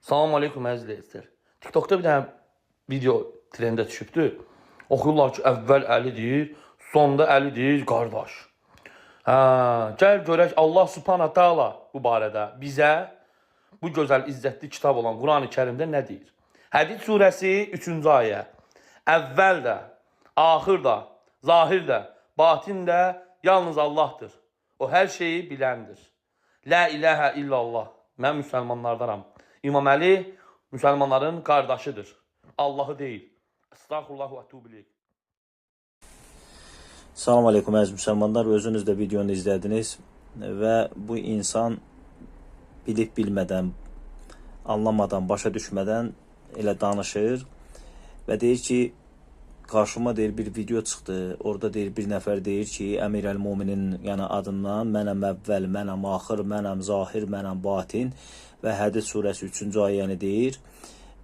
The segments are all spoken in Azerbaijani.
Salam aleykum əziz izləyicilər. TikTokda bir dənə video trendə düşübdü. Oxuyurlar ki, əvvəl Əli deyir, sonda Əli deyir, qardaş. Hə, gəl görək Allah Subhanahu taala bu barədə bizə bu gözəl izzətli kitab olan Qurani Kərimdə nə deyir? Hədid surəsi 3-cü ayə. Əvvəl də, axır da, zahir də, batin də yalnız Allahdır. O hər şeyi biləndir. La ilahə illallah. Mən müsəlmanlardanam. İmam Əli müsəlmanların qardaşıdır. Allahı deyil. Estağfurullah və etûbü ileyh. Salam aleykum əziz müsəlmanlar. Özünüz də videonu izlədiniz və bu insan bilib bilmədən, anlamadan, başa düşmədən elə danışır və deyir ki, qarşıma deyir bir video çıxdı. Orada deyir bir nəfər deyir ki, Əmir əl-Muminin yəni adından mənəm əvvəl, mənəm axır, mənəm zahir, mənəm batin və Hədid surəsi 3-cü ayəni deyir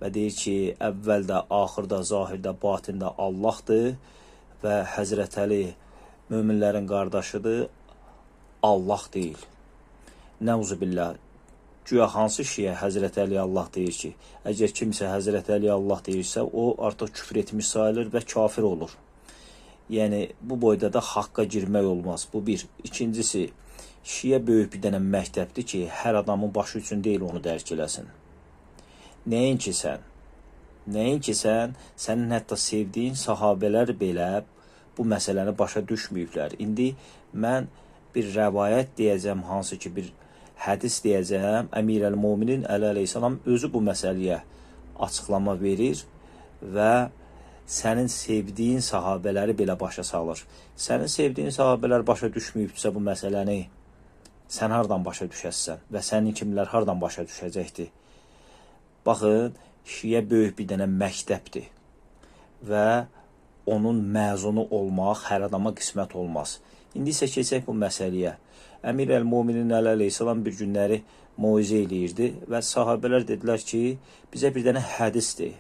və deyir ki, əvvəl də, axır da, zahir də, batin də Allahdır və Həzrət Əli möminlərin qardaşıdır, Allah deyil. Nəuzubillah. Güya hansı şiə Həzrət Əli Allah deyir ki, əgər kimsə Həzrət Əli Allah deyirsə, o artıq küfr etmiş sayılır və kafir olur. Yəni bu boyda da haqqa girmək olmaz. Bu bir. İkincisi, şiə böyük bir dənə məktəbdir ki, hər adamın başı üçün deyil onu dərk eləsin. Nəinki sən, nəinki sən, sənin hətta sevdiyin sahabələr belə bu məsələni başa düşməyiblər. İndi mən bir rəvayət deyəcəm, hansı ki bir hədis deyəcəm. Əmir əl-Muminin Əli əleyhissalam özü bu məsələyə açıqlama verir və sənin sevdiyin sahabələri belə başa salır. Sənin sevdiyin sahabələr başa düşməyibsə bu məsələni, sən hardan başa düşəsən və sənin kimlər hardan başa düşəcəkdir? Baxın, şiə böyük bir dənə məktəbdir və onun məzunu olmaq hər adama qismət olmaz. İndi isə keçək bu məsələyə. Əmir əl-Muminin Əli əleyhissalam bir günləri moizə eləyirdi və sahabələr dedilər ki, bizə bir dənə hədisdir.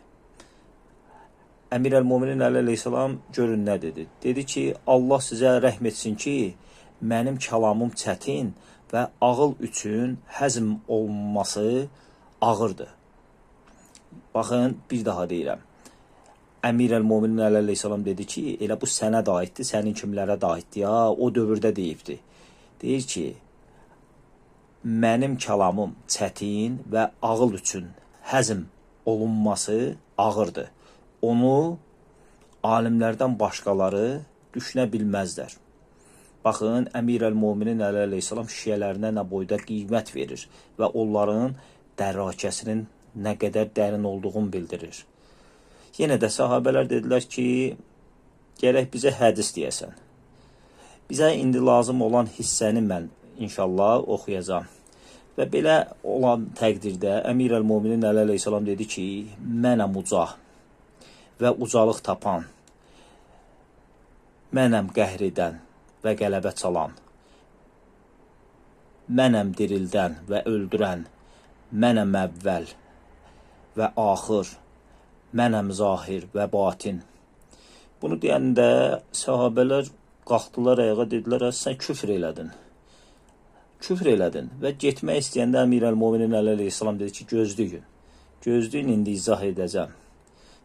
Əmir əl-Muminin Əli əleyhissalam görün nə dedi? Dedi ki, Allah sizə rəhm etsin ki, mənim kəlamım çətin və ağıl üçün həzm olunması ağırdır. Baxın, bir daha deyirəm. Əmir əl-Muminin Əli əleyhissalam dedi ki, elə bu sənə də aiddir, sənin kimlərə də aiddir, ya, o dövrdə deyibdi. Deyir ki, mənim kəlamım çətin və ağıl üçün həzm olunması ağırdır. Onu alimlərdən başqaları düşünə bilməzlər. Baxın, Əmir əl-Muminin Əli əleyhissalam şiələrinə nə boyda qiymət verir və onların dərakəsinin nə qədər dərin olduğunu bildirir. Yenə də sahabələr dedilər ki, gərək bizə hədis deyəsən. Bizə indi lazım olan hissəni mən inşallah oxuyacağam. Və belə olan təqdirdə Əmir əl-Muminin Əli əleyhissalam dedi ki, mənəm uca və ucalıq tapan, mənəm qəhr edən və qələbə çalan, mənəm dirildən və öldürən, mənəm əvvəl və axır, mənəm zahir və batin. Bunu deyəndə sahabələr qalxdılar ayağa, dedilər, sən küfr elədin. Küfr elədin və getmək istəyəndə Əmir əl-Muminin Əli əleyhissalam dedi ki, gözləyin. Gözləyin, indi izah edəcəm.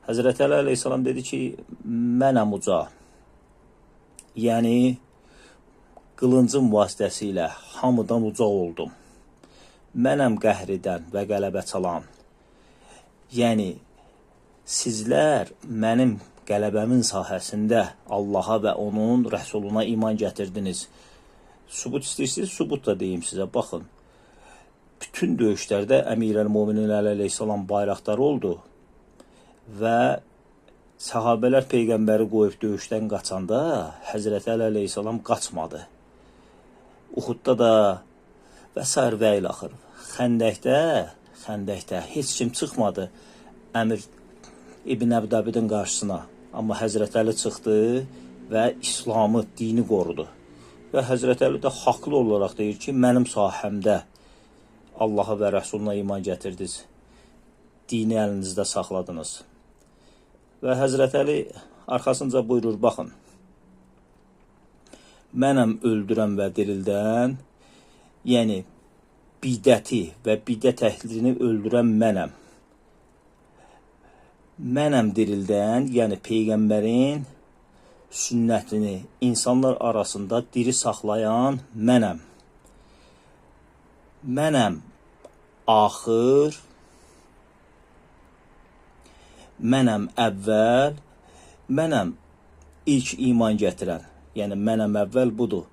Həzrət Əli əleyhissalam dedi ki, mənəm uca. Yəni, qılıncım vasitəsilə hamıdan uca oldum. Mənəm qəhr edən və qələbə çalan. Yəni, sizlər mənim qələbəmin sahəsində Allaha və onun rəsuluna iman gətirdiniz. Sübut istəyirsiniz, sübut da deyim sizə. Baxın, bütün döyüşlərdə Əmir əl-Muminin Əli əleyhissalam bayraqdarı oldu və sahabələr Peyğəmbəri qoyub döyüşdən qaçanda Həzrət Əli əleyhissalam qaçmadı. Uhudda da və sair və ilaxır. Xəndəkdə heç kim çıxmadı Əmir İbn Əbdəbidin qarşısına. Amma Həzrət Əli çıxdı və İslamı, dini qorudu. Və Həzrət Əli də haqlı olaraq deyir ki, mənim sahəmdə Allaha və Rəsuluna iman gətirdiniz. Dini əlinizdə saxladınız. Və Həzrət Əli arxasınca buyurur, baxın. Mənəm öldürən və dirildən, yəni bidəti və bidət əhlini öldürən mənəm. Mənəm dirildən, yəni peyğəmbərin sünnətini insanlar arasında diri saxlayan mənəm. Mənəm axır, mənəm əvvəl, mənəm ilk iman gətirən. Yəni mənəm əvvəl budur.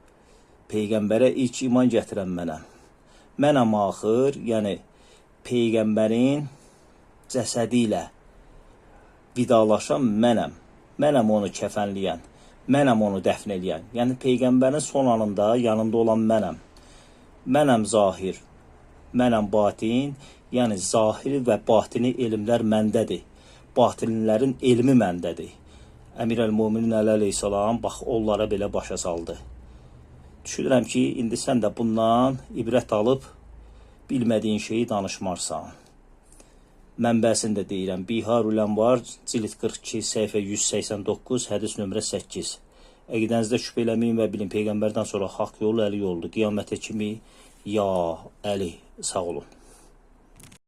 Peyğəmbərə ilk iman gətirən mənəm. Mənəm axır, yəni peyğəmbərin cəsədi ilə vidalaşan mənəm. Mənəm onu kəfənləyən, mənəm onu dəfn eləyən. Yəni peyğəmbərin son anında yanında olan mənəm. Mənəm zahir, mənəm batin, yəni zahiri və batini elmlər məndədir. Batinlərin elmi məndədir. Əmir əl-Müminin Əli əleyhissalam bax onlara belə başa saldı. Düşünürəm ki, indi sən də bundan ibrət alıb bilmədiyin şeyi danışmarsan. Mənbəsini də deyirəm. Biharül Ənvar, cild 42, səhifə 189, hədis nömrə 8. Əqidənizdə şübhə eləməyin və bilin, Peyğəmbərdən sonra haqq yolu Əli yoludur. Qiyamətə kimi ya Əli, sağ olun.